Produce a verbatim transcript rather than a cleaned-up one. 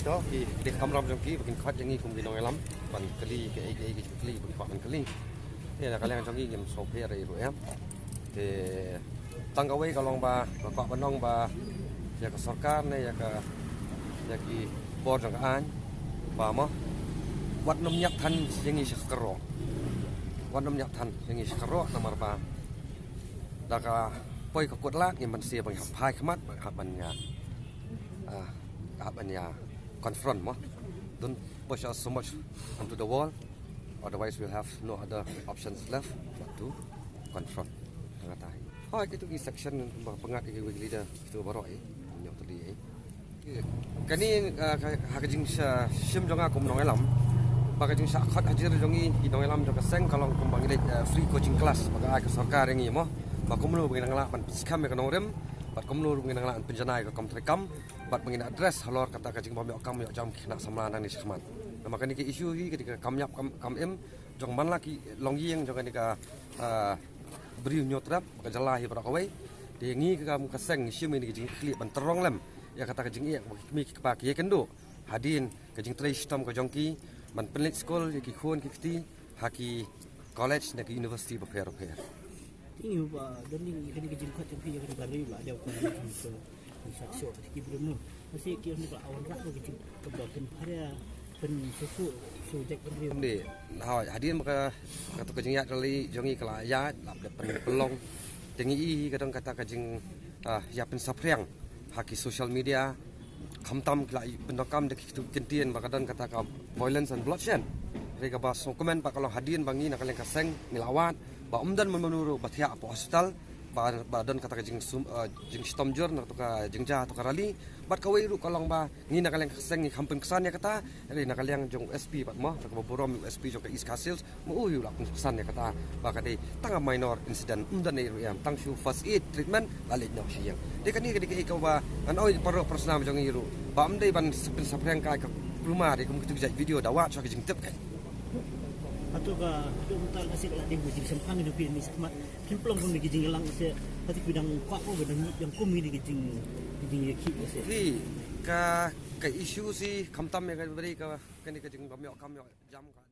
Ki dei ka kamram jong ki ba kin khot ïa ngi kum ki nongïalam ban kylli kaei kaei ki jingkylli ba ki kwah ban kylli. Te na ka liang jong ngi ngim sngewpher ei ruh em. Te tang kawei ka long ba nga kwah ban ong ba ïa ka sorkar ne ïa ka, ïa ki bor jong ka aiñ ba mo, wat nym ñiah than ïa ngi sha ka kyrroh. Wat nym ñiah than ïa ngi sha ka kyrroh namar ba da ka poi ka kut lad ngim ban sngewbha ban hap phai khmat, ban hap ban ïa, ah, hap ban ïa confront mo. Don't push us so much onto the wall, otherwise we'll have no other options left but to confront. Kata hi. Hooid, kitu ki section ba pyngngad ïa kiwei ki leader kitu baroh hi. Ñiah tylli hi. Kane, ah, ka, ha ka jingshim jong nga kum nongïalam, ba ka jingshah khot hajir jong ngi ki nongïalam jong ka seng ka long kumba ngi leit, ah, free coaching class ba ka ai ka sorkar ïa ngi mo. Ba kumno ba ngin nang lah ban pynskhem ïa ka nongrim, bad kumno ba ngin nang lah ban pynjanai ka kam treikam, bad ba ngin address halor kata ka jingbym ïoh kam ïoh jam ki khynnah samla nangne shakhmat. Namar kane ka issue hi ka dei ka kam ïap kam, kam im jong man la ki longïing jong kane ka, ah, Ri Hynñiewtrep, ka jylla hi baroh kawei. Te ngi ka kam ka seng ngi shim ïa kine ki jingkitkhlieh ban tyrrong lem ïa kata ka jingeh ba ki kmie ki kpa ki ïakynduh hadien ka jingtrei shitom ka jong ki ban pynleit skul ïa ki khun ki kti ha ki college ne ki university bapher bapher. Te ngi ba don ïa kane ka jingkhot jong phi ïa kane ka ri ba dei ka ri ka Sa shuh ki briew nu. Masi ki ong ba awan rat ba ki jing ka ba pynpharia, pynsusu, su jek briew. Kumne, hooid, hadien ba ka, katu ka jingïaid rally jong ngi ka la ïaid, la dep pynlong. Te ngi i ka dang kata ka jing, ah, ïa pynsaphriang ha ki social media. Khamtam ki la pyndonkam da ki kitu ki kyntien ba ka don kata ka violence and bloodshed. Hynrei kaba sngewkmen ba ka long hadien ba ngi na ka liang ka seng ngi la wad ba ym don mano mano ruh ba thiah hapoh hospital. Ba, ba don kata ka jingsum, eh, jingshitom jur na katu ka jingjia katu ka rally. Bad kawei ruh ka long ba ngi na ka liang ka seng ngi kham pynksan ïa kata, hynrei na ka liang jong u S P pat mo, na kaba burom u S P jong ka East Khasi Hills, ma u hi u la pynksan ïa kata ba ka dei tang ka minor incident, ym don ei ruh em, tang shu first aid treatment la leit noh sha ïing. Dei kane ka dei kaei kaba ngan ong ïa ki paralok parasnam jong ngi ruh ba ym dei ban pynsap, pynsaphriang kai ka kulmar ïa kum kitu ki jait video, da wad shuwa ka jingtip kai. Hato ka, hato mynta ka sik la dei ka jingshemphang jong phi ne shakhmat. Phin pynlong kumne ki jingïalang se, hati ki dang kwah ko, ki dang ïakhih ki jing, ki jingïakhih se. Phi, ka, ka issue se khamtam ïa ka bri ka, kane ka jingbym ïoh kam ïoh jam ka.